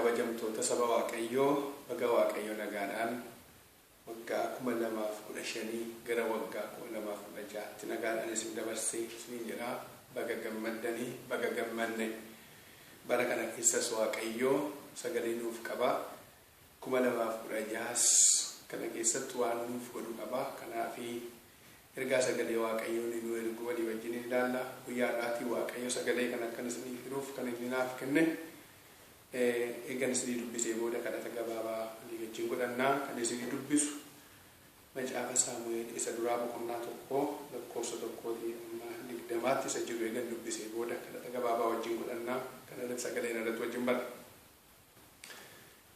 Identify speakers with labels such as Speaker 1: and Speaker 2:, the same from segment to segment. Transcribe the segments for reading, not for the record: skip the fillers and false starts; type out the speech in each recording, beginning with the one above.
Speaker 1: Kabajamtoota saba Waaqayyoo, baga Waaqayyo nagaadhaan waggaa 2015 gara waggaa 2016tti nagaadhaan isin dabarsee isiniin jedhaa. Baga gammaddanii, baga gammanne. Bara kana keessas Waaqayyoo sagalee nuuf qaba. 2016s kana keessatti waan nuuf godhu qaba. Kanaafi ergaa sagalee Waaqayyoo inni nu ergu walii wajjin ilaalla. Guyyaa har'aatii Waaqayyo sagalee kan akkan isiniif hiruuf kan inni naaf kenne eegan isinii dubbisee booda kadhata gabaabaa walii wajjin godhannaa. Kan isinii dubbisu Macaafa Saamu'eel isa duraa boqonnaa 1 lakkoofsa 1tii amma 20tti isa jiru eegan dubbisee booda kadhata gabaabaa wajjin godhannaa. Kana irratti sagaleen irratti wajjin bara.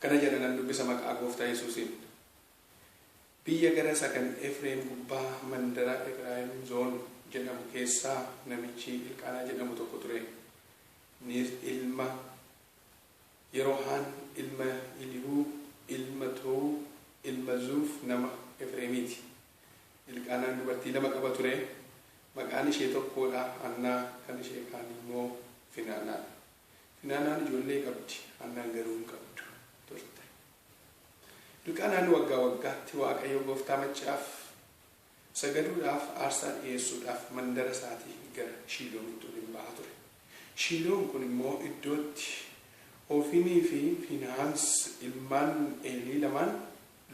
Speaker 1: Kana jedha, nan dubbisa maqaa Gooftaa Yesuusiin. Biyya gara isa kan Efreem gubbaa mandara Efraayim Zoon jedhamu keessaa namichi Ilqaanaa jedhamu tokko ture. Innis ilma Yerohaan, ilma Elihuu, ilma Toohu, ilma Zuuf nama Efreemiiti. Ilqaanaan dubartii lama qaba ture. Maqaan ishee tokkoodha Hannaa, kan ishee kaanii immoo Finaanaadha. Finaanaan ijoollee qabdi, Hannaan garuu hin qabdu turte. Ilqaanaan waggaa waggaatti Waaqayyo gooftaa maccaaf sagaduudhaaf, aarsaa dhi'eessuudhaaf mandara isaatii gara Shiiloomitti ol in ba'a ture. Shiiloon kun immoo iddootti Hofinii fi Fiinehaas ilmaan Eelii lamaan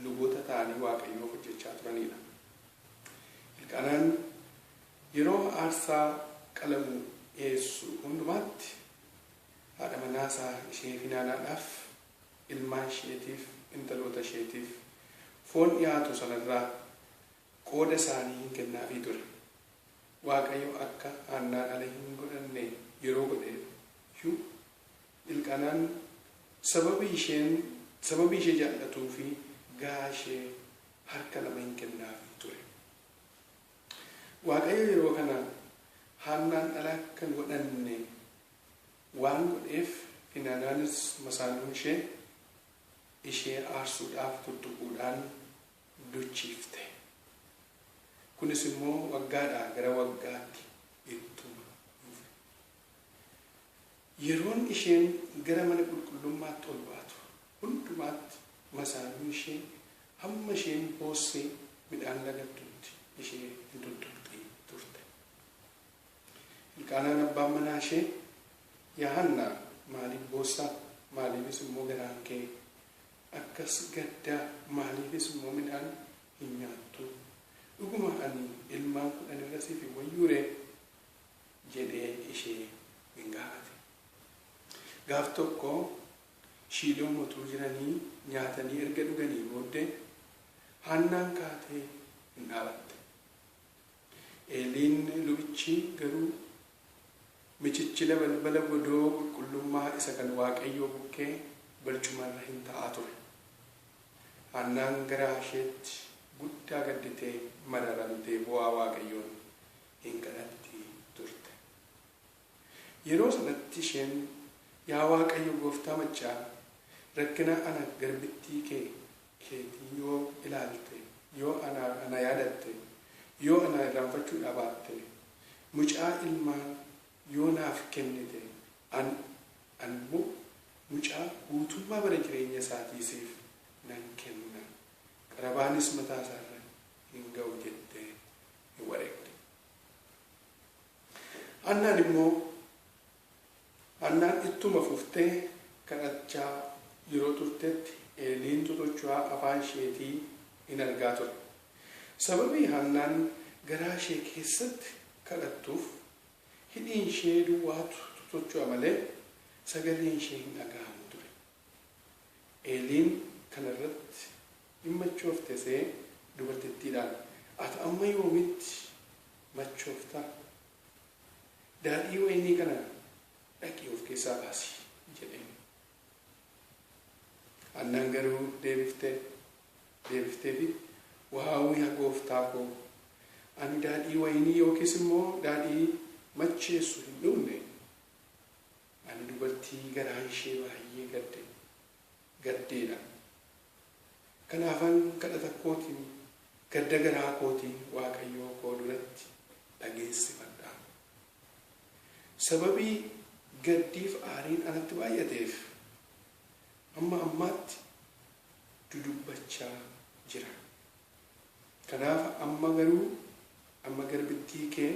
Speaker 1: luboota ta'anii Waaqayyoof hojjechaa turanii dha. Ilqaanaan yeroo aarsaa qalamu dhi'eessu hundumaatti haadha manaa isaa ishee Finaanaadhaaf, ilmaan isheetiif, intaloota isheetiif foon dhi'aatu sana irraa qooda isaanii in kennaafii ture. Waaqayyo akka Haannaa dhala hin godhanne yeroo godhe iyyuu, Ilqaanaan sababii isheen sababii ishee jaallatuufi ga'aa ishee harka lama in kennaafii ture. Waaqayyo yeroo kana Haannaan dhala akka hin godhanne waan godheef, Finaanaanis masaanuun ishee ishee aarsuudhaaf tuttuquudhaan duchiifte. Kunis immoo waggaadhaa gara waggaatti ittuma fufe. Yeroon isheen gara mana qulqullummaatti ol baatu hundumaatti masaanuun ishee hamma isheen boossee midhaan lagattutti ishee in tuttuqxi turte. Ilqaanaan abbaan manaa ishee, Yaa Hannaa, maaliif boossaa? Maaliifis immoo garaan kee akkas gaddaa? Maaliifis immoo midhaan hin nyaattu? Dhuguma ani ilmaan 10 irra siif hin wayyuu ree? jedhee ishee in gaafate. Gaaf tokko Shiiloom utuu jiranii nyaatanii erga dhuganii booddee, Haannaan kaatee in dhaabatte. Eeliin lubichi garuu michichila balbala godoo qulqullummaa isa kan Waaqayyoo bukkee barcuma irra in ta'a ture. Haannaan garaa isheetti guddaa gadditee mararamtee boo'aa Waaqayyoon in kadhatti turte. Yeroo sanatti isheen, Yaa Waaqayyo gooftaa maccaa, rakkina ana garbittii kee keetii yoo ilaalte, yoo ana yaadatte, yoo ana irraanfachuu baatte, mucaa ilmaa yoo naaf kennite, ani immoo mucaa guutummaa bara jireenya isaatii siif nan kenna, qarabaanis mataa isaa irra hin ga'u jettee in wareegde. Haannaan immoo Haannaan ittuma fuftee kadhachaa yeroo turtetti Eeliin totocho'a afaan isheetii in argaa ture. Sababii Haannaan garaa ishee keessatti kadhattuuf hidhiin ishee duwwaatu totocho'a malee sagaleen ishee hin dhaga'amu ture. Eeliin kana irratti in machoofte se'ee dubartittiidhaan, Ati amma yoomitti machoofta? Daadhii waynii kana dhaqii of keessaa baasi! jedheen. Haannaan garuu deebiftee deebifteefii, Waawuu yaa gooftaa ko, ani daadhii waynii yookiis immoo daadhii macheessu hin dhugne, ani dubartii garaan ishee baay'ee gadde gaddee dha. Kanaafan kadhata kootiin gadda garaa kootii Waaqayyoo koo duratti dhageessifadha. Sababii gaddiif aariin anatti baay'ateef, Amma ammaatti dudubbachaa jira. Kanaaf amma garuu amma garbittii kee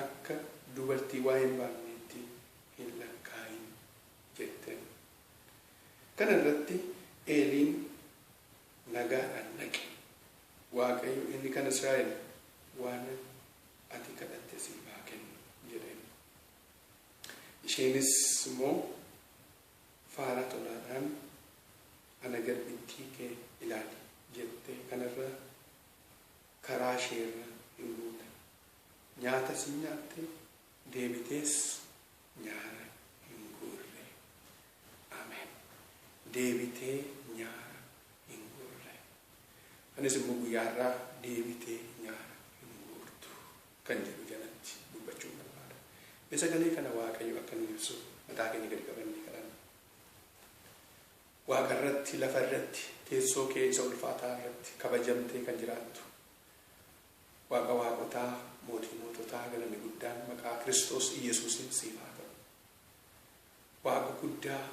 Speaker 1: akka dubartii waa hin baanneetti hin lakkaa'in jetteen. Kana irratti Eeliin, "Nagaadhaan dhaqi. Waaqayyo inni kan Israa'el waan ati kadhatte siif haa kennu" jedheen. Isheenis immoo faara tolaadhaan, "Ana garbittii kee ilaali" jettee kanarra karaa isheerra hin buute. Nyaata si nyaatte, deebitees nyaara hin guurre. Ameen. Deebitee nyaara hin guurre. Anis immoo guyyaa har'aa "deebitee nyaara hin guurtu" kan jedhu jalatti dubbachuun barbaada. Sagalee kana Waaqayyo akka nu ibsu mataa keenya gadi qabannee kadhanna. Waaqa irratti, lafa irratti, teessoo kee isa ulfaataa irratti kabajamtee kan jiraattu, Waaqa waaqotaa, mootii moototaa, galanni guddaan maqaa Kiristoos Iyesuusiin siif haa ta'u. Waaqa guddaa,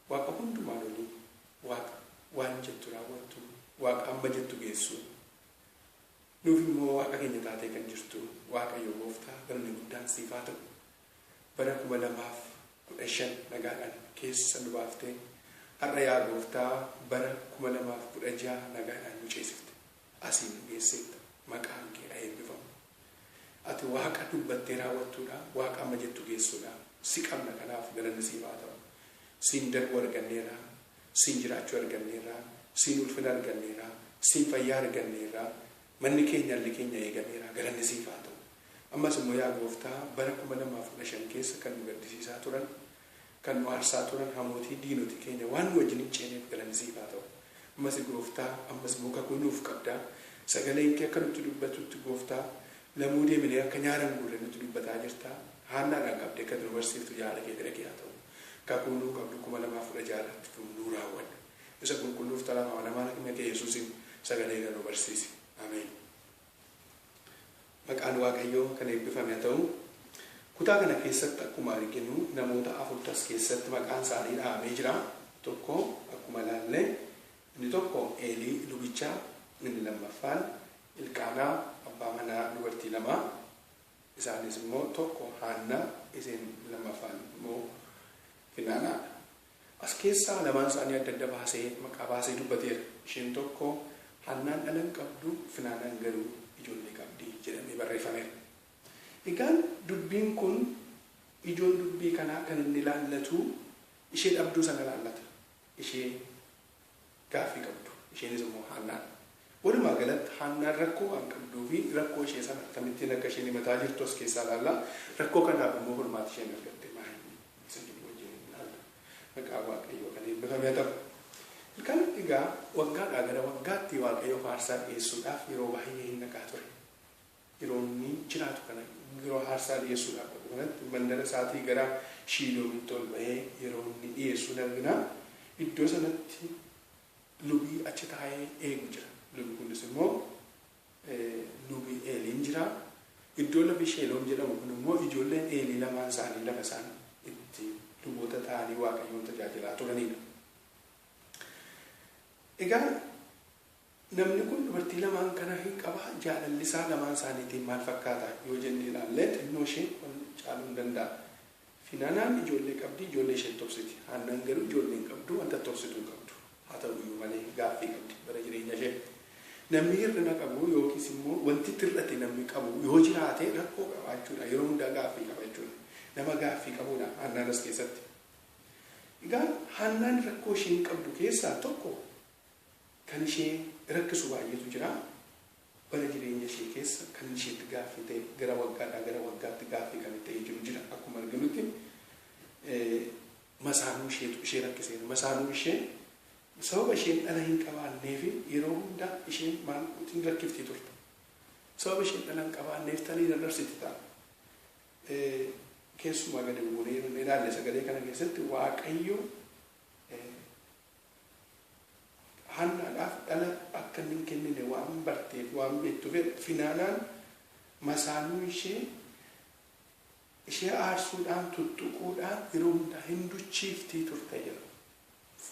Speaker 1: Waaqa hundumaan olii, Waaqa waan jettu raawwattu, Waaqa amma jettu geessu. Nuuf immoo Waaqa keenya taatee kan jirtu Waaqayyo Gooftaa, galanni guddaan siif haa ta'u. Bara 2015 nagaadhaan keessa nu baaftee, har'a yaa Gooftaa bara 2016 nagaadhaan nu ceesifte. Asiin nu geesseetta. Maqaan kee haa eebbifamu. Ati Waaqa dubbattee raawwattuudha. Waaqa amma jettu geessuudha. Si qabna, kanaaf galanni siif haa ta'u. Siin darbuu arganneerra. Siin jiraachuu arganneerra. Siin ulfina arganneerra. Siin fayyaa arganneerra. Manni keenya, alli keenya eegameera. Galanni siif haa ta'u. Ammas immoo yaa Gooftaa, bara 2015 keessa kan nu gaddisiisaa turan, kan nu aarsaa turan hamootii diinoti keenya waan nu wajjin hin ceeneef galanni siif haa ta'u. Ammas Gooftaa, ammas immoo kakuu nuuf qabdaa. Sagaleen kee akka nutti dubbatutti, Gooftaa, lamuu deeminee akka nyaara hin guurre nutti dubbataa jirta. Haannaadhaan qabdee akka nu barsiiftu yaada kee fedha kee haa ta'u. Kakuu nuu qabdu 2016 irratti nuu raawwadhu. Isa qulqulluuf talaaf amanamaa ilma kee Yesuusiin sagalee kana nu barsiisi. Ameen. Maqaan Waaqayyoo kan eebbifame haa ta'u. Kutaa kana keessatti akkuma arginu namoota afurtas keessatti maqaan isaanii dhahamee jira. Tokko akkuma ilaalle, inni tokko Eelii lubichaa, inni lammaffaan Ilqaanaa, abbaa manaa dubartii lamaa. Isaanis immoo tokko Haannaa, isheen lammaffaan immoo Finaanaadha. As keessaa lamaan isaanii adda adda baasee, maqaa baasee dubbateera. Isheen tokko Haannaan dhala hin qabdu, Finaanaan garuu ijoollee qabdi jedhamee barreeffameera. Egaan dubbiin kun, ijoon dubbii kanaa kan inni ilaallatu ishee dhabduu sana ilaallata. Ishee gaaffii qabdu. Isheenis immoo Haannaadha. Walumaa galatti Haannaan rakkoo waan qabduu fi rakkoo ishee sana akkamittiin akka isheen himataa jirtu as keessaa ilaalla. Rakkoo kanaaf immoo furmaata isheen argatte maali? Isa jedhu wajjin ilaalla. Maqaa Waaqayyoo kan eebbifame haa ta'u. Kan egaa waggaadhaa gara waggaatti Waaqayyoof aarsaa dhiyeessuudhaaf yeroo baay'ee hin dhaqaa ture. Yeroo inni jiraatu kana, yeroo aarsaa dhiyeessuudhaaf dhaqu kanatti, mandara isaatii gara Shiiloomitti ol ba'ee yeroo inni dhiyeessu ni argina. Iddoo sanatti lubii achi taa'ee eegu jira. Lubi kunis immoo lubi Eeliin jira. Iddoo lafi Sheeloom jedhamu kun immoo ijoolleen Eelii lamaan isaanii lafa isaan itti luboota ta'anii Waaqayyoon tajaajilaa turanidha. Egaa namni kun dubartii lamaan kana hin qaba. Jaalalli isaa lamaan isaaniitiin maal fakkaata yoo jennee ilaalle, xinnoo ishee wal caaluu hin danda'a. Finaanaan ijoollee qabdi, ijoollee ishee tobsiti. Haannaan garuu ijoollee hin qabdu, wanta tobsitu hin qabdu. Haa ta'u iyyuu malee gaaffii qabdi bara jireenya ishee. Namni hir'ina qabu yookiis immoo wanti hir'ate namni qabu yoo jiraate rakkoo qabaachuudha. Yeroo hundaa gaaffii qaba jechuudha. Nama gaaffii qabudha Haannaan as keessatti. Egaa Haannaan rakkoo isheen qabdu keessaa tokko kan ishee rakkisu baay'eetu jira. Bara jireenya ishee keessa kan isheetti gaaffii ta'e, gara waggaadhaa gara waggaatti gaaffii kan ta'ee jiru jira. Akkuma arginutti masaanuu isheetu ishee rakkiseera. Masaanuu ishee sababa isheen dhala hin qabaanneef yeroo hundaa isheen maal ittiin rakkiftii turte. Sababa isheen dhala hin qabaanneef tarii dardarsiti ta'a. Keessumaa gadi buunee yeroo ilaalle, sagalee kana keessatti Waaqayyo Haannaadhaaf dhala akka inni hin kennine waan barteef, waan beektuuf, Finaanaan masaanuu ishee ishee aarsuudhaan, tuttuquudhaan yeroo hundaa hin duchiiftii turte jedha.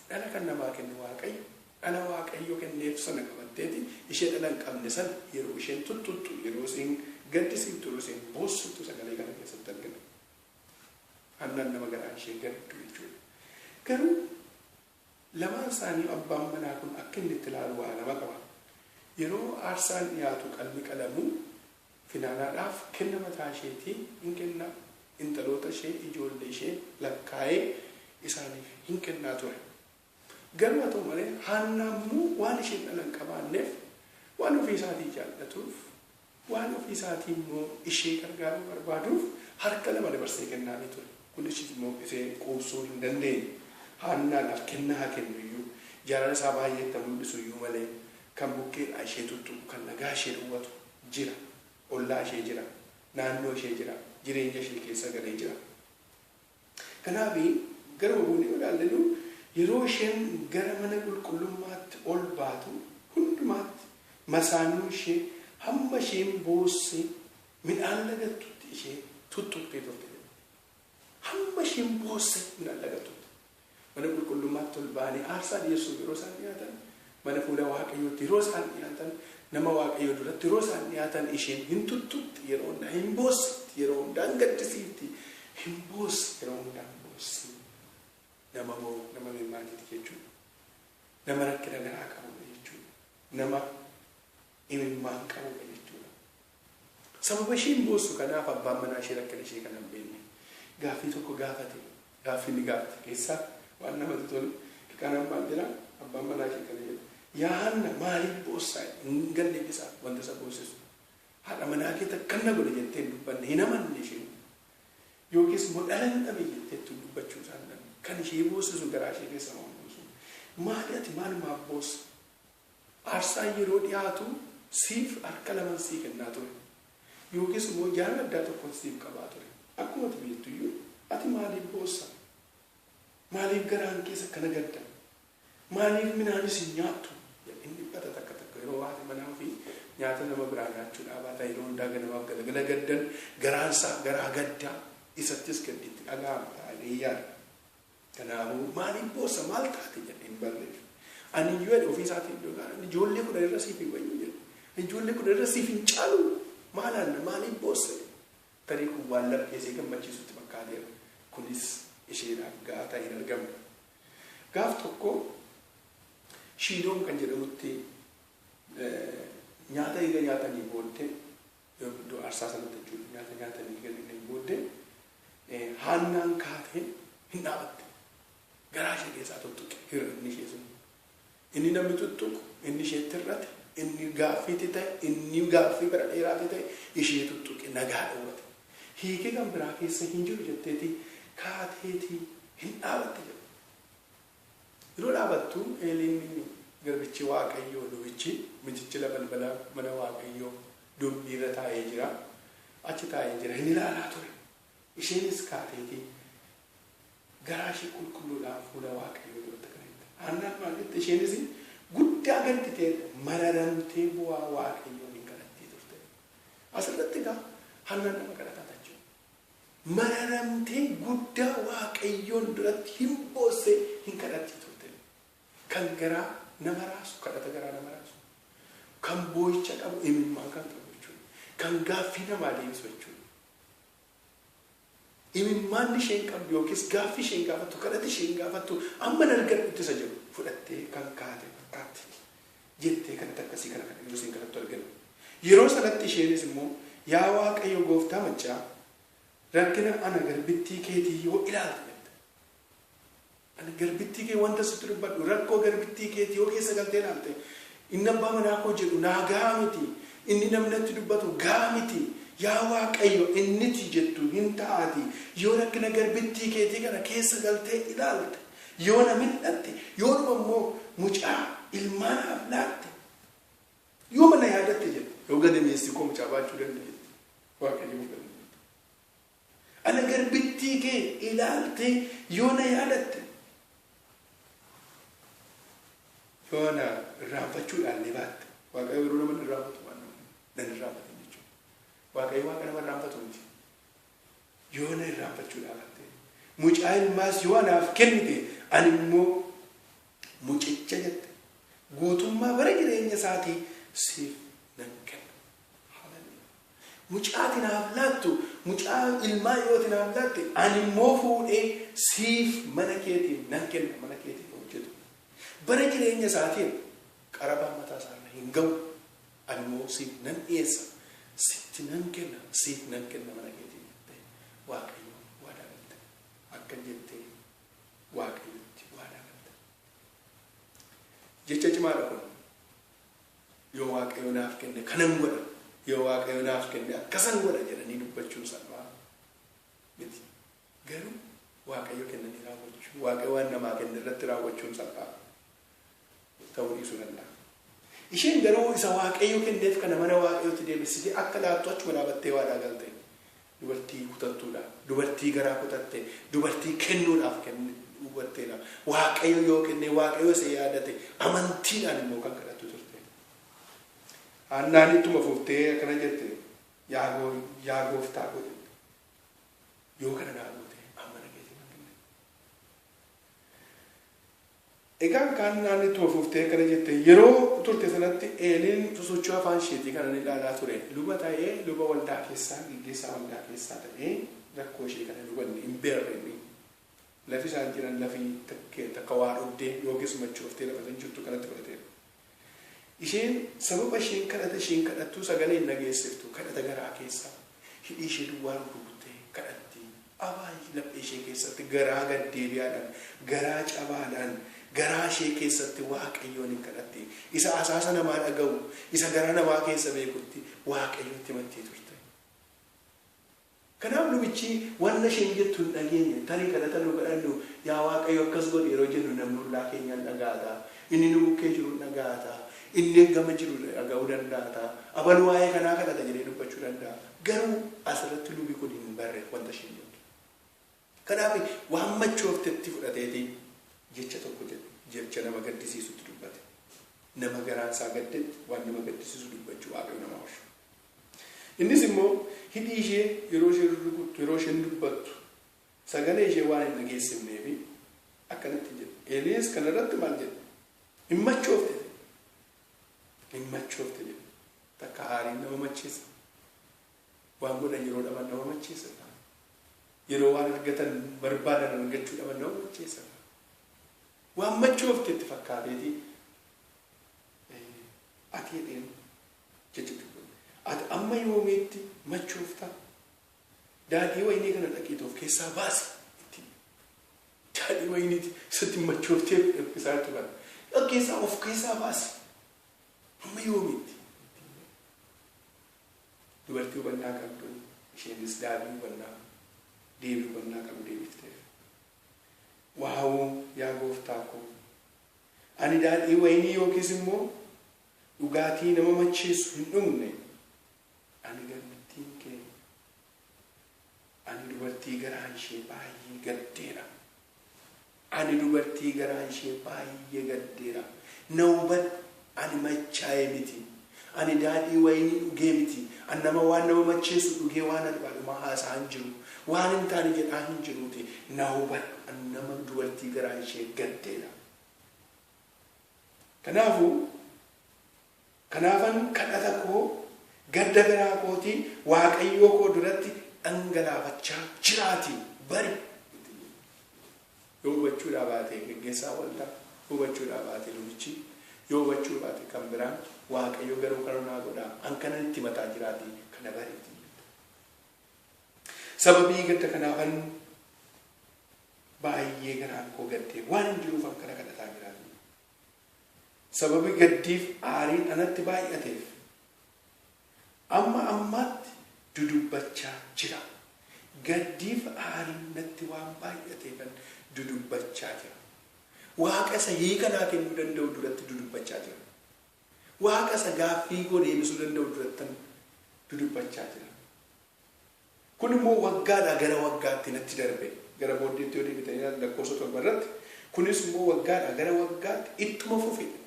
Speaker 1: Dhala kan namaa kennu Waaqayyo, dhala Waaqayyo kenneef sana qabatteeti ishee dhala hin qabne sana yeroo isheen tuttuttu, yeroo isheen gaddisiiftu, yeroo isheen boossuttu sagalee kana keessatti argina. Hannaan nama garaan ishee gaddu jechuudha. Garuu lamaan isaanii abbaan manaa kun akka inni itti ilaalu waa lama qaba. Yeroo aarsaan dhiyaatu qalmi qalamu Finaanaadhaaf kenna mataa isheetii hin kenna, intaloota ishee ijoollee ishee lakkaa'ee isaaniif hin kennaa ture. Garuu haa ta'u malee Haannaa immoo waan isheen dhala hin qabaanneef, waan ofii isaatii jaallatuuf, waan ofii isaatii immoo ishee gargaaruu barbaaduuf harka lama dabarsee kennaafii ture. Kunis immoo ishee quubsuu hin dandeenye. Haannaadhaaf kennaa haa kennu iyyuu, jaalala isaa baay'ee itti mul'isu iyyuu malee kan bukkeedhaa ishee tuttuqu, kan nagaa ishee dhowwatu jira. Ollaa ishee jira. Naannoo ishee jira. Jireenya ishee keessa galee jira. Kanaaf garuma buunee yoo ilaallu yeroo isheen gara mana qulqullummaatti ol baatu hundumaatti masaanuu ishee hamma isheen boossee midhaan lagattutti ishee tuttuqxee turte. Hamma isheen boossee midhaan lagattutti. Mana qulqullummaatti ol ba'anii aarsaa dhiyeessuuf yeroo isaan dhiyaatan, mana fuula Waaqayyootti yeroo isaan dhiyaatan, nama Waaqayyoo duratti yeroo isaan dhiyaatan isheen hin tuttuqxi, yeroo hundaa hin boossitti, yeroo hundaa hin gaddisiifti, hin boossi, yeroo hundaa hin boossi. Nama moo nama imimmaaniiti jechuudha. Nama rakkina garaa qabudha jechuudha. Nama imimmaan qabudha jechuudha. Sababa isheen boossu kanaaf abbaan manaa ishee rakkina ishee kana hin beekne. Gaaffii tokko gaafate. Gaaffii inni gaafate keessaa waan namatti tolu Elqaanaan maal jedha? Abbaan manaa ishee kana jedha. Yaa Haanna maaliif boossaa? Hin galleef isaa wanta isa boossisu. Haadha manaa kee takkan na godhe jettee hin dubbanne, hin amanne isheen. Yookiis immoo dhala hin dhabe jetteettu dubbachuu isaan dhabne. Kan ishee boossisu garaa ishee keessa waan buusu. Maali ati maalumaaf boossa? Aarsaan yeroo dhiyaatu siif harka laman sii kennaa ture. Yookiis immoo jaalala addaa tokkon siif qabaa ture. Akkuma ati beektu iyyuu ati maaliif boossa? Maaliif garaan kees akkana gadda? Maaliif minaanis hin nyaattu? Inni dhiphata takka takka yeroo haati manaa ofii nyaata nama biraa nyaachuu dhaabaata yeroo hundaa ganamaaf galgala gaddan garaan isaa garaa gaddaa isattis gaddi itti dhaga'ama taa'ee yaada. Kanaafuu maaliif boossa maal taate jedhe hin barreef. Ani iyyuu jedhe ofii isaatiin iddoo gaara ijoollee 10 irra siif hin wayyu jedhe. Ijoollee 10 irra siif hin caalu maal anna maaliif boossa jedhe. Tarii kun waan laphee ishee gammachiisutti fakkaateera. Kunis isheedhaaf ga'aa ta'ee hin argamne. Gaaf tokko Shiiloon kan jedhamutti nyaata eega nyaatanii booddee iddoo aarsaa sanatti jechuudha nyaata nyaatanii eega nyaatanii booddee Haannaan kaatee hin dhaabatte. Garaa ishee keessaa tuttuqe hir'inni ishee sun. Inni namni tuttuqu, inni isheetti hir'ate, inni gaaffiitti ta'e, inni gaaffii bara dheeraatti ta'e ishee tuttuqe nagaa dhowwate. Hiikee kan biraa keessa hin jiru jetteeti kaateeti hin dhaabatte jedha. Yeroo dhaabattu Eeliin garbichi Waaqayyoo lubichi michichila balbala mana Waaqayyoo dombiirra taa'ee jira. Achi taa'ee jira. Hin ilaalaa ture. Isheenis kaateeti garaa ishee qulqulluudhaan fuula Waaqayyoo duratti akkana jette. Haannaan maal jette? Isheenis guddaa gadditee mararamtee bu'aa Waaqayyoon hin kadhattii turte. Asirratti egaa Haannaan nama kadhataa jechuudha. Mararamtee guddaa Waaqayyoon duratti hin boossee hin kadhattii turte. Kan garaa nama raasu, kadhata garaa nama raasu, kan boo'icha qabu, imimmaan kan qabu jechuudha. Kan gaaffii namaa deebisu jechuudha. Imimmaanni isheen qabdu yookiis gaaffii isheen gaafattu, kadhati isheen gaafattu amma argadhutti isa jedhu fudhattee kan kaate fakkaatti jettee kadhata akkasii kana kan yeroo isheen kadhattu argina. Yeroo sanatti isheenis immoo yaa Waaqayyo gooftaa maccaa rakkina ana garbittii keetii yoo ilaalte jette. Ani garbittii kee wanta sitti dubbadhu rakkoo garbittii keetii yoo keessa galtee ilaalte inni abbaa manaa koo jedhu naa gahaa miti, inni namni natti dubbatu gahaa miti, yaa Waaqayyo inniti jettu hin ta'aati yoo rakkina garbittii keetii kana keessa galtee ilaalte, yoo na mil'atte, yoodhuma immoo mucaa ilmaa naaf laatte, yoo mana yaadatte jette, yoo gadameessi koo mucaa baachuu danda'etti Waaqayyoof galanni. Ana garbittii kee ilaaltee yoo na yaadatte, yoo ana irraanfachuudhaan illee baatte, Waaqayyo yeroo nama hin irraanfatu waan nama nan irraanfatin jechuudha. Waaqayyo Waaqa nama irraanfatu miti. Yoo na irraanfachuudhaan baatte, mucaa ilmaas yoo anaaf kennite, ani immoo isaatii siif nan kenna. Mucaa ati naaf laattu, mucaa ilmaa yoo ati naaf laatte, ani immoo fuudhee siif mana keetiif nan kenna, mana keetiif hojjetu. Bara jireenya isaatiin qarabaan mataa isaa irra hin ga'u, ani immoo siif nan dhiyeessa, sitti nan kenna, siif nan kenna mana keetiif jettee Waaqayyo waadaa galte. Akkan jettee Waaqayyotti waadaa galte. Jecha cimaadha kun. Yoo Waaqayyo naaf kenne kanan godha, yoo Waaqayyo naaf kenne akkasan godha jedhanii dubbachuun salphaa miti. Garuu Waaqayyo kennanii raawwachuu, Waaqayyo waan namaa kenne irratti raawwachuun salphaa ta'uu dhiisuu danda'a. Isheen garuu isa Waaqayyo kenneef kana mana Waaqayyootti deebisitee akka laattu achuma dhaabattee waadaa galte. Dubartii kutattuudha. Dubartii garaa kutatte, dubartii kennuudhaaf hubatteedha. Waaqayyo yoo kenne, Waaqayyo isa yaadate, amantiidhaan immoo kan kadhattu turte. Haannaan ittuma fuftee akkana jette, Yaa gooftaa koo jette. Yoo kana naa goote, amma mana keetii nan kenne. Egaan Haannaan ittuma fuftee akkana jette, yeroo turte sanatti Eeliin sosochii afaan isheetii kana ni ilaalaa ture. Luba ta'ee, luba waldaa keessaa, geggeessaa waldaa keessaa ta'ee rakkoo ishee kana hin hubanne, hin beerre inni. Lafi isaan jiran lafi takka waa dhugdee yookiis machooftee lafa isheen jirtu kanatti fudhateera. Isheen sababa isheen kadhata isheen kadhattuu sagalee hin dhageessiftu, kadhata garaa keessaa hidhii ishee duwwaa rukuttee kadhatti. Afaan laphee ishee keessatti garaa gaddeebi'aadhaan, garaa cabaadhaan, garaa ishee keessatti Waaqayyoon hin kadhatti. Isa asaasa namaa dhaga'u, isa garaa namaa keessa beekutti Waaqayyotti himattii turte. Kanaaf lubichi wanna isheen jettu hin dhageenye. Tarii kadhata nu kadhannu, yaa Waaqayyo akkas godhi yeroo jennu namni ollaa keenyaan dhaga'ata. Inni nu bukkee jiru hin dhaga'ata. Inni gama jiru dhaga'uu danda'ata. Abalu waa'ee kanaa kadhata jedhee dubbachuu danda'a. Garuu asirratti lubi kun hin barre wanta isheen jettu. Kanaaf waan machooftetti fudhateeti jecha tokko jedhe, jecha nama gaddisiisutti dubbate. Nama garaan isaa gaddetti waan nama gaddisiisu dubbachuu Waaqayyo nama oolchu. Innis immoo hidhii ishee yeroo isheen rurrukuttu, yeroo isheen dubbattu sagalee ishee waan hin dhageessifneefi akkanatti jedhe. Eeliis kanarratti maal jedhe? Hin machoofte jedhe. Hin machoofte jedhe. Takka aariin nama macheessa. Waan godhan yeroo dhaban nama macheessa. Yeroo waan argatan barbaadan argachuu dhaban nama macheessa. Waan machoofte itti fakkaateeti ati jedheen jecha dubbate. Ati amma yoomiitti machoofta? Daadhii wayinii kana dhaqiitu of keessaa baasi. Itti daadhii wayiniiti isatti machooftee isaa turan. Keessaa of keessaa baasi. Amma yoomiitti? Dubartii hubannaa qabdu isheenis deebii hubannaa deebii hubannaa qabu deebifteef. Waawuu, yaa gooftaa koo, ani daadhii wayinii yookiis immoo dhugaatii nama macheessu hin dhugne. Ani garbittiin kee, ani dubartii garaan ishee baay'ee gaddeera. Ani dubartii garaan ishee baay'ee gaddeera. Na hubadhu, ani machaa'ee miti. Ani daadhii wayinii dhugee miti. Ani nama waan nama macheessu dhugee waan albaadhumaa haasa'aa hin jiru. Waan hin taane jedhaa hin jiruuti. Na hubadhu, ani nama dubartii garaan ishee gaddeera. Kanaafuu kanaafan kadhata koo gadda garaa kootii Waaqayyoo koo duratti dhangalaafachaa jiraati bari. Yoo hubachuudhaa baate geggeessaa waldaa, hubachuudhaa baate lubichi, yoo hubachuu baate kan biraan, Waaqayyo garuu kana naa godhaa, an kanan itti mataa jiraati kana bariiti. Sababii gadda kanaafan baay'ee garaan koo gaddee waan hin jiruufan kana kadhataa jiraati. Sababii gaddiif aariin anatti baay'ateef amma ammaatti dudubbachaa jira. Gaddiif aariin natti waan baay'ateefan dudubbachaa jira. Waaqa isa hiika naa kennuu danda'u duratti dudubbachaa jira. Waaqa isa gaaffii koo deebisuu danda'u durattan dudubbachaa jira. Kun immoo waggaadhaa gara waggaatti natti darbe. Gara booddeetti yoo deebitanii lakkoofsa 7 irratti, kunis immoo waggaadhaa gara waggaatti ittuma fufedha.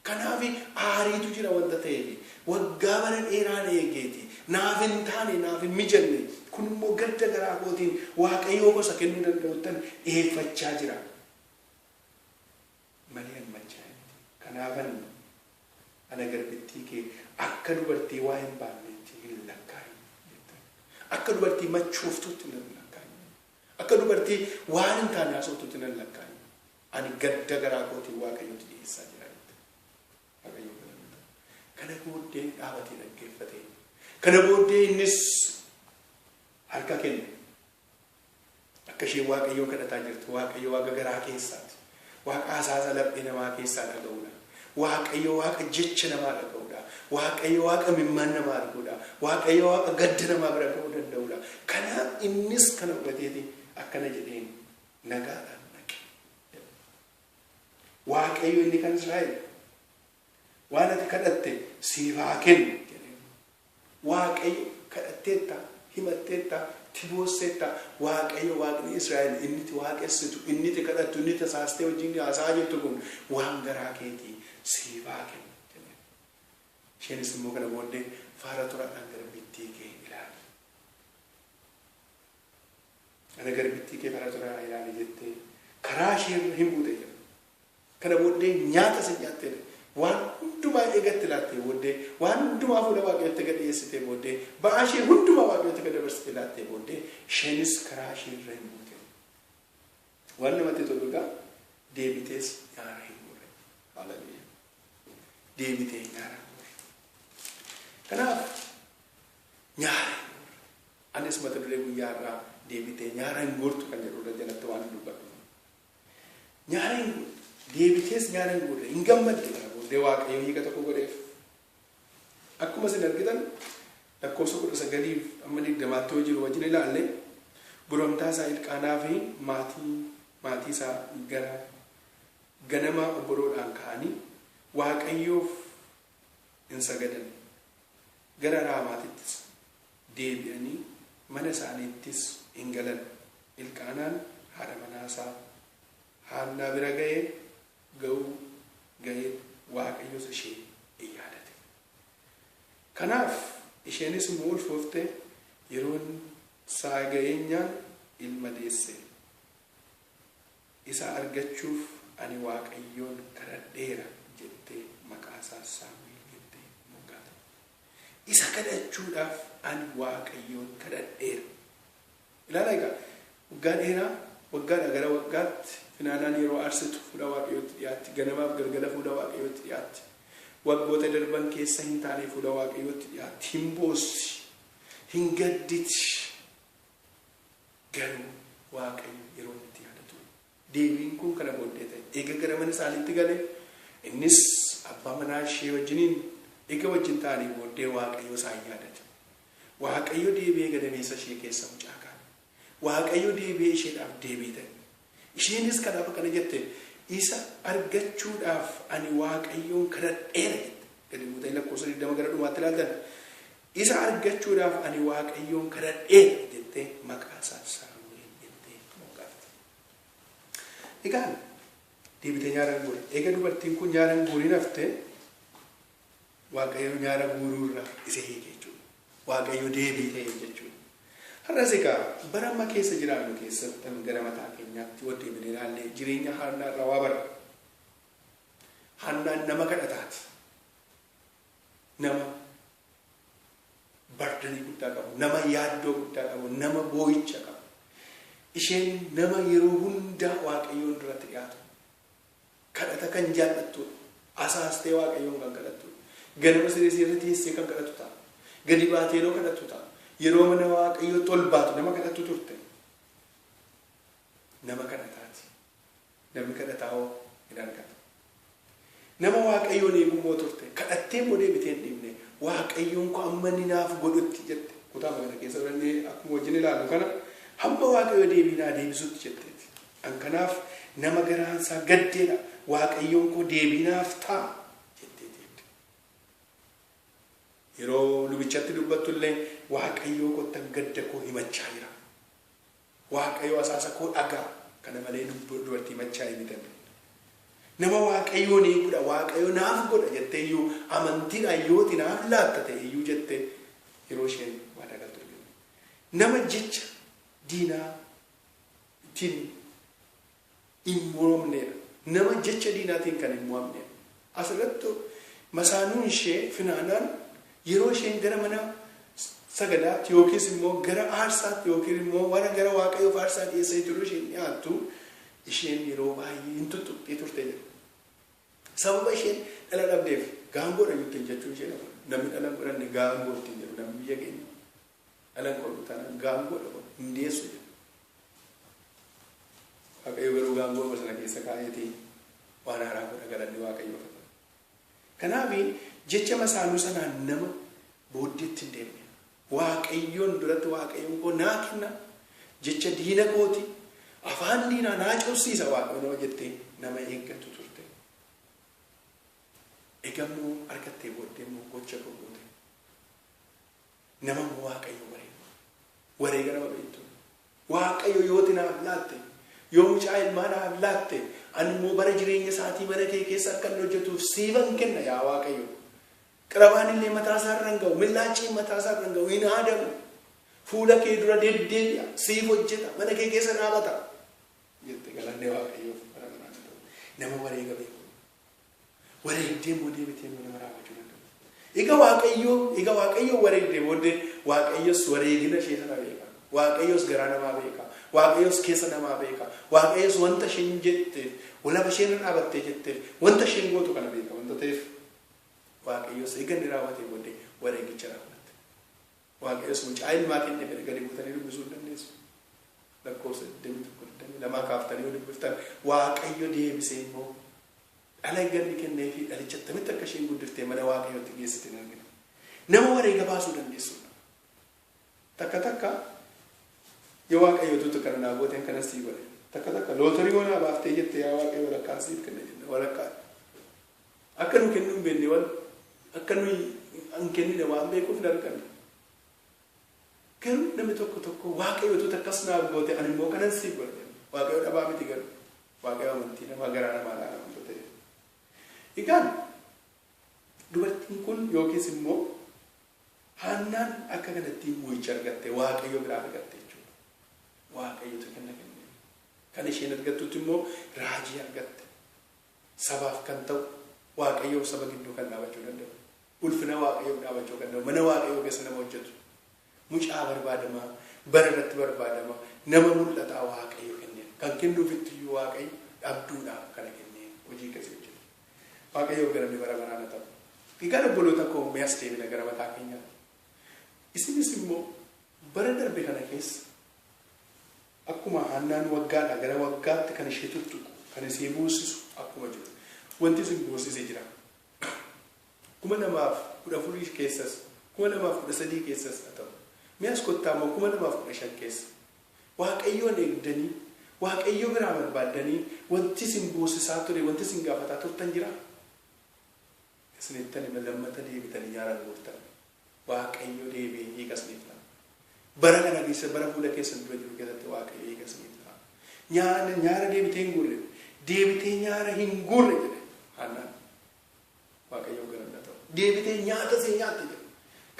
Speaker 1: Kanaaf aariitu jira wanta ta'eef waggaa bara dheeraan eegeeti naaf hin taane, naaf hin mijanne. Kun immoo gadda garaa kootiin Waaqayyoo gosa kennuu danda'uttan dhiyeeffachaa jira. Malee an machaa'e miti. Kanaafan Ana garbittii kee akka dubartii waa hin baannetti hin lakkaa'in. Akka dubartii machooftutti hin lakkaa'in. Akka dubartii waan hin taane haasoftutti hin lakkaa'in. Ani gadda garaa kootiin Waaqayyotti dhiyeessaa jira. Waaqayyo kana booddee dhaabatee dhaggeeffate. Kana booddee innis harka kenne. Akka isheen Waaqayyoon kadhataa jirtu, Waaqayyo Waaqa garaa keessaati. Waaqa hasaasa laphee namaa keessaa dhaga'uudha. Waaqayyo Waaqa jecha namaa dhaga'uudha. Waaqayyo Waaqa mimmaan namaa arguudha. Waaqayyo Waaqa gadda namaa bira ga'uu danda'uudha. Kanaaf innis kana hubateeti akkana jedheen, nagaadhaan dhaqe. Waaqayyo inni kan Israa'el waan ati kadhatte siif haa kennu jedheen. Waaqayyo kadhatteetta, himatteetta, tiboosseetta, Waaqayyo Waaqni Israa'el inni ti waaqessitu, inni ti kadhattu, inni tasaastee wajjin haasa'aa jirtu kun waan garaa keetii siif haa kennu jedheen. Isheenis immoo kana booddee faara turaadhaan garbittii kee ilaali. Ana garbittii kee faara turaadhaan ilaali jettee karaa ishee hin buute jedha. Kana booddee nyaata sin nyaattee waan hundumaa eegatti laattee booddee, waan hundumaa fuula Waaqayyootti gad dhiyeessitee booddee, ba'aa ishee hundumaa Waaqayyootti gad dabarsitee laattee booddee, isheenis karaa ishee irra hin buute. Waan namatti tolu egaa deebitees nyaara hin guurre. Haleluuyaa. Deebitee nyaara hin guurre. Kanaaf nyaara hin guurre. Anis mata duree guyyaa irraa deebitee nyaara hin guurtu kan jedhurra jalatti waan dubbadhu. Nyaara hin guurre. Deebitees nyaara hin guurre. Hin gammadde kana booddee Waaqayyo hiika tokko godheef. Akkuma isin argitan lakkoofsa 19 amma 20tti yoo jiru wajjin ilaalle, boromtaa isaa Ilqaanaa fi maatii isaa gara ganama obboroodhaan ka'anii Waaqayyoof hin sagadan. Gara Raamaatittis deebi'anii mana isaaniittis hin galan. Ilqaanaan haadha manaasaa Haannaa bira ga'ee ga'uu ga'ee Waaqayyos ishee in yaadate. Kanaaf isheenis immoo ulfoofte, yeroon isaa ga'eenyaan ilma deesse. Isa argachuuf ani Waaqayyoon kadhadheera jettee maqaa isaa Saamu'eel jettee moggaate. Isa kadhachuudhaaf ani Waaqayyoon kadhadheera. Ilaalaa egaa, waggaa dheeraa, waggaadhaa gara waggaatti Finaanaan yeroo aarsitu fuula Waaqayyootti dhiyaatti, ganamaaf galgala fuula Waaqayyootti dhiyaatti. Waggoota darban keessa hin taane fuula Waaqayyootti dhiyaatti, hin boossi, hin gadditi. Garuu Waaqayyo yeroo inni itti yaadatu deebiin kun kana booddee ta'e. Eega gara mana isaaniitti gale, innis abbaa manaa ishee wajjiniin eega wajjin ta'anii booddee Waaqayyo isaan yaadate. Waaqayyo deebi'ee gadameessa ishee keessa mucaa kaa'e. Waaqayyo deebi'ee isheedhaaf deebii ta'e. Isheenis kanaaf akkana jette, isa argachuudhaaf ani Waaqayyoon kadhadheera jette. Gadi buutanii lakkoofsa 20 gara dhumaatti ilaaltan. Isa argachuudhaaf ani Waaqayyoon kadhadheera jettee maqaa isaa Saamu'eel jettee moggaafte. Egaan deebitee nyaara hin guurre. Eega dubartiin kun nyaara hin guurin hafte, Waaqayyo nyaara guuruu irraa isa hiike jechuudha. Waaqayyo deebii ta'e jechuudha. Har'as egaa bara amma keessa jiraannu keessatti gara mataa keenyaatti yoo deebinee ilaalle jireenya Haannaa irraa waa barra. Haannaan nama kadhataati. Nama bardanii guddaa qabu, nama yaaddoo guddaa qabu, nama boo'icha qabu. Isheen nama yeroo hundaa Waaqayyoon duratti dhiyaatu. Kadhata kan jaallattudha. Asaastee Waaqayyoon kan kadhattudha. Ganama siree irra teessee kan kadhattu ta'a. Gadi baatee yeroo kadhattu ta'a. Yeroo mana Waaqayyootti ol baatu nama kadhattu turte. Nama kadhataati. Namni kadhataa hoo hin argata. Nama Waaqayyoon eegummoo turte. Kadhattee immoo deebitee hin dhiifne. Waaqayyoon koo amma inni naaf godhutti jette. Kutaa kana keessa fudhannee akkuma wajjin ilaallu kana hamma Waaqayyo deebii naa deebisutti jetteeti. An kanaaf nama garaan isaa gaddeedha. Waaqayyoon koo deebii naaf ta'a jetteeti eegde. Yeroo lubichatti dubbattu illee Waaqayyoo kottan gadda koo himachaa jira. Waaqayyo asaasa koo dhagaa. Kana malee dubartii machaa'ee mitan. Nama Waaqayyoon eeguudha. Waaqayyo naaf godha jettee iyyuu amantiidhaan yooti naaf laatta ta'e iyyuu jettee yeroo isheen waadaa galtu argina. Nama jecha diinaa ittiin hin mo'amneedha. Nama jecha diinaatiin kan hin mo'amneedha. Asirratti Masaanuun ishee Finaanaan yeroo isheen gara mana sagadaatti yookiis immoo gara aarsaatti yookiin immoo warra gara Waaqayyoof aarsaa dhiyeessanii jiru isheen dhiyaattu isheen yeroo baay'ee hin tuttuqxii turte jedha. Sababa isheen dhala dhabdeef gaangoodha ittiin jechuun ishee dhabu. Namni dhala hin godhanne gaangoo ittiin jedhu namni biyya keenya. Dhala hin godhu taanaan gaangoodha hin deessu jedhu. Waaqayyo garuu gaangoo sana keessa kaa'eetii waan haaraa godha galanni Waaqayyoof. Kanaaf jecha masaanuu sanaan nama booddeetti hin deemne. Waaqayyoon duratti Waaqayyoon koo naa kenna jecha diina kooti afaan diinaa naa cobsiisa Waaqayyo nama jettee nama eeggattu turte. Egaa immoo argattee booddee immoo gocha koo goote. Nama immoo Waaqayyo wareega. Wareega nama beektu. Waaqayyo yooti naaf laatte yoo mucaa ilmaa naaf laatte ani immoo bara jireenya isaatii mana kee keessa akka inni hojjetuuf siifan kenna yaa Waaqayyo. Qarabaan illee mataa isaa irra hin ga'u, millaaciin mataa isaa irra hin ga'u, hin haadamu. Fuula kee dura deddeebi'a, siif hojjeta, mana kee keessa dhaabata. Jette galanni Waaqayyoof bara baraan ta'u. Nama wareega beeku. Wareegdee immoo deebitee immoo nama raawwachuu danda'u. Egaa Waaqayyo wareegdee booddee Waaqayyos wareegina ishee sana beeka. Waaqayyos garaa namaa beeka. Waaqayyos keessa namaa beeka. Waaqayyos wanta isheen jetteef, lafa isheen irra dhaabattee jetteef, wanta isheen gootu kana beeka wanta ta'eef Waaqayyos eega inni raawwatee booddee wareegicha raawwatte. Waaqayyos mucaa ilmaa kenne fedhe gadi buutanii dubbisuu hin dandeessu. Lakkoofsa 21, 22 kaaftanii yoo dubbiftan Waaqayyo deebisee immoo dhala eega inni kennee fi dhalicha attamitti akka isheen guddiftee mana Waaqayyootti geessite hin argina. Nama wareega baasuu dandeessudha. Takka takka yoo Waaqayyootu kana naa gooteen kanas sii godhe. Takka takka lootorii yoo naa baaftee jette yaa Waaqayyo walakkaan siif kenna jenna walakkaa. Akka nu kennuu hin beekne waan akka nuyi hin kennine waan beekuuf hin arganne. Garuu namni tokko tokko Waaqayyootu akkas naaf goote ani immoo kanan siif godhe jenna. Waaqayyo dhabaa miti garuu. Waaqayyo amantii namaa garaa namaa ilaala wanta ta'eef. Egaan dubartiin kun yookiis immoo Haannaan akka kanatti mo'icha argatte Waaqayyo biraa argatte jechuudha. Waaqayyotu kenna kenne. Kan isheen argattutti immoo raajii argatte. Sabaaf kan ta'u Waaqayyoof saba gidduu kan dhaabachuu danda'u. Ulfina Waaqayyoof dhaabachuu kan danda'u. Mana Waaqayyoo keessa nama hojjetu. Mucaa barbaadamaa, bara irratti barbaadamaa, nama mul'ataa Waaqayyo kenneen. Kan kennuufitti iyyuu Waaqayyo dhabduudhaaf kana kennee hojii akkasii hojjetu. Waaqayyoof galanni bara baraan haa ta'u. Egaa obboloota koo mee as deebina gara mataa keenyaatti. Isinis immoo bara darbe kana keessa akkuma Haannaan waggaadhaa gara waggaatti kan ishee tuttuqu, kan ishee buusisu akkuma jiru. Wanti isin buusise jira. 2014 keessas, 2013 keessas haa ta'u. Mee as kottaa immoo 2015 keessa. Waaqayyoon eegdanii, Waaqayyo biraa barbaaddanii wanti isin buusisaa ture, wanti isin gaafataa turtan jira. Isinittan hima lammata deebitanii nyaara hin guurtan. Waaqayyo deebi'ee hiika isiniif ta'a. Bara kana keessa bara fuula keessan dura jiru keessatti Waaqayyo hiika isiniif ta'a. Nyaara nyaara deebitee hin guurre. Deebitee nyaara hin guurre jedhe Haannaan. Waaqayyo galanna ta'u. Deebitee nyaata ishee nyaatte jedhe.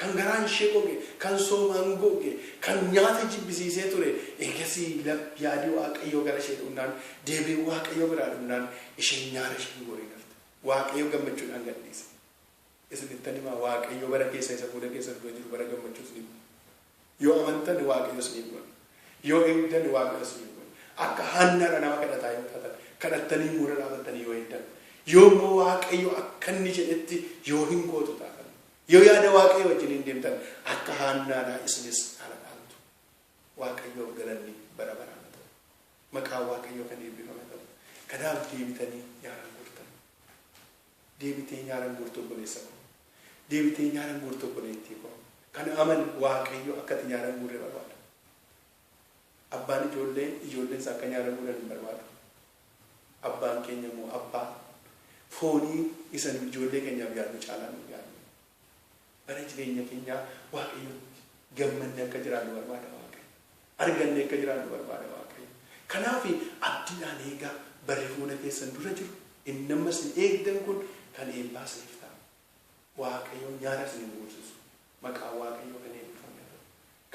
Speaker 1: Kan garaan ishee goge, kan soomaan goge, kan nyaata jibbisiisee ture, eegasii yaadii Waaqayyoo gara ishee dhufnaan, deebiin Waaqayyoo biraa dhufnaan isheen nyaara ishee hin guurin hafte. Waaqayyo gammachuudhaan gadhiise. Isinittan himaa Waaqayyo bara keessa isa fuula keessan dura jiru bara gammachuu isiniif godha. Yoo amantan Waaqayyo isiniif godha. Yoo eegdan Waaqayyo isiniif godha. Akka Haannaadha nama kadhataa yoo taatan kadhattanii muura dhaabattanii yoo eegdan. Yoo immoo Waaqayyo akka inni jedhetti yoo hin gootu taatan. Yoo yaada Waaqayyo wajjin hin deemtan akka Haannaadhaa isinis dhaala dhaaltu. Waaqayyoof galanni bara baraan haa ta'u. Maqaan Waaqayyoo kan eebbifame ta'u. Kanaaf deebitanii nyaara hin guurtan. Deebitee nyaara hin guurtu obboleessa koo. Deebitee nyaara hin guurtu obboleettii koo. Kan amani Waaqayyo akka ati nyaara hin guurre barbaada. Abbaan ijoollee ijoolleen isaa akka nyaara guuran hin barbaadu. Abbaan keenya immoo abbaa foonii isa nu ijoollee keenyaaf yaadnu caalaa nuuf yaadnu. Bara jireenya keenyaa Waaqayyotti gammanne akka jiraannu barbaada Waaqayyo. Arganne akka jiraannu barbaada Waaqayyo. Kanaaf abdiidhaan eegaa barri fuula keessan dura jiru inni amma isin eegdan kun kan eebbaa isiniif ta'a. Waaqayyo nyaara isin hin guursisu. Maqaan Waaqayyoo kan eebbifame ta'u.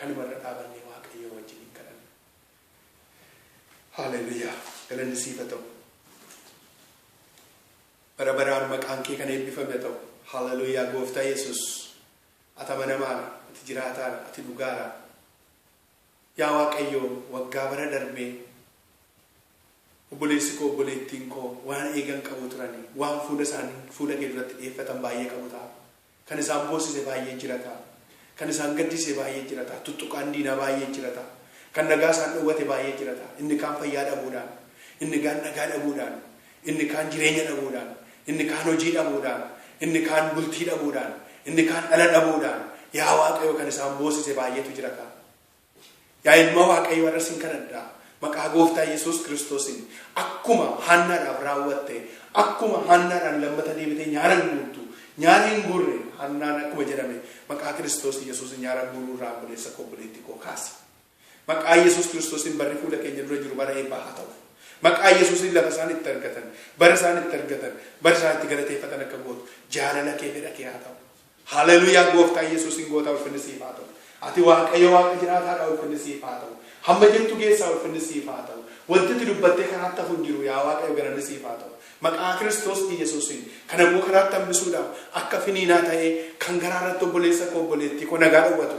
Speaker 1: Kanumarra dhaabannee Waaqayyoo wajjin hin kadhanna. Haleluuyaa. Galanni siif haa ta'u. Bara baraan maqaan kee kan eebbifame ta'u. Hallelujaa gooftaa Yesuus, ati amanamaadha, ati jiraataadha, ati dhugaadha. Yaa Waaqayyo, waggaa bara darbee obboleessi koo, obboleettiin koo waan eegan qabu turani, waan fuula isaanii fuula kee duratti dhiyeeffatan baay'ee qabu ta'a. Kan isaan boosise baay'ee jira ta'a. Kan isaan gaddise baay'ee jira ta'a. Tuttuqaan diinaa baay'ee jira ta'a. Kan nagaa isaan dhowwate baay'ee jira ta'a. Inni kaan fayyaa dhabuudhaan, inni kaan nagaa dhabuudhaan, inni kaan jireenya dhabuudhaan, inni kaan hojii dhabuudhaan, inni kaan bultii dhabuudhaan, inni kaan dhala dhabuudhaan, yaa Waaqayyo, kan isaan boosise baay'eetu jira ta'a. Yaa ilma Waaqayyo, har'a sin kadhadhaa. Maqaa gooftaa Yesuus Kiristoosiin, akkuma Haannaadhaaf raawwatte, akkuma Haannaadhaan lammata deebitee nyaara hin guurtu, nyaara hin guurre Haannaan akkuma jedhame, maqaa Kiristoos Yesuus nyaara guuruu irraa obboleessa koo, obboleettii koo kaasi. Maqaa Yesuus Kiristoosiin barri fuula keenya dura jiru bara eebbaa haa ta'u. Maqaa Yesuusiin lafa isaan itti argatan, bara isaan itti argatan, bara isaan itti galateeffatan akka gootu jaalala kee, fedha kee haa ta'u. Haleluuyaa, gooftaa Yesuusiin goota, ulfinni siif haa ta'u. Ati Waaqayyo Waaqa jiraataadha, ulfinni siif haa ta'u. Hamma jettu keessaa ulfinni siif haa ta'u. Wanti ati dubbattee karaatti hafu hin jiru, yaa Waaqayyo, galanni siif haa ta'u. Maqaa Kiristoos Yesuusiin kana immoo karaatti hambisuudhaaf akka finiinaa ta'ee kan garaa irratti obboleessa koo, obboleettii koo nagaa dhowwatu,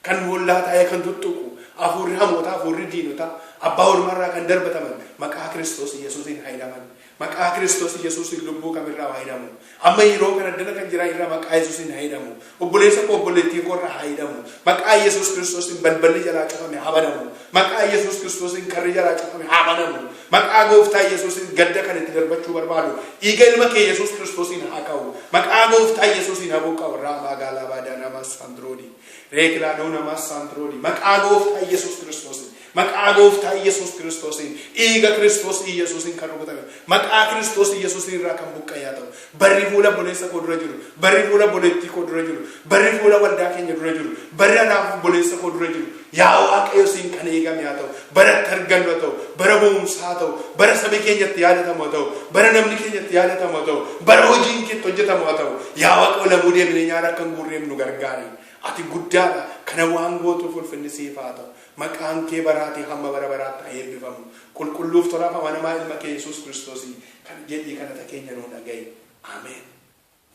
Speaker 1: kan hollaa ta'ee kan tuttuqu, hafuurri hamootaa, hafuurri diinotaa, abbaa ormaarraa kan darbataman maqaa Kiristoos Yesuusiin haa hidhaman. Maqaa Kiristoos Yesuusiin lubbuu kamirraa haa hidhamu. Amma yeroo kana dala kan jiran irraa maqaa Yesuusiin haa hidhamu. Obboleessa koo, obboleettii koo irraa haa hidhamu. Maqaa Yesuus Kiristoosiin balballi jalaa cufame haa banamu. Maqaa Yesuus Kiristoosiin karri jalaa cufame haa banamu. Maqaa gooftaa Yesuusiin gadda kan itti darbachuu barbaadu dhiiga ilma kee Yesuus Kiristoosiin haa ka'u. Maqaa gooftaa Yesuusiin haa buqqa'u. Raamaa gaalaa baadaa namaa saandiroodii. Reekilaadoo namaa saandiroodii. Maqaa gooftaa Yesuus Kiristoosiin. Maqaa gooftaa Yesuus Kiristoosiin, dhiiga Kiristoos Yesuusiin kan rukutame, maqaa Kiristoos Yesuusiin irraa kan buqqa'e haa ta'u. Barri fuula obboleessa koo dura jiru, barri fuula obboleettii koo dura jiru, barri fuula waldaa keenya dura jiru, barri anaaf obboleessa koo dura jiru, yaa Waaqayyo, siin kan eegame haa ta'u. Bara itti argannu haa ta'u, bara bu'umsaa haa ta'u, bara sabi keenyatti yaadatamu haa ta'u, bara namni keenyatti yaadatamu haa ta'u, bara hojiin keetti hojjetamu haa ta'u. Yaa Waaqayyo, lamuu deemnee nyaara akka hin guurreef nu gargaari. Ati guddaadha, kana waan gootuuf ulfinni siif haa ta'u. Maqaan kee baraatii hamma bara baraatti haa eebbifamu. Qulqulluuf tolaaf amanamaa ilma kee Yesuus Kiristoosii kan jedhii kadhata keenya nuu dhaga'i. Ameen.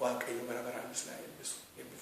Speaker 1: Waaqayyo bara baraan isin haa eebbisu. Eebbifama.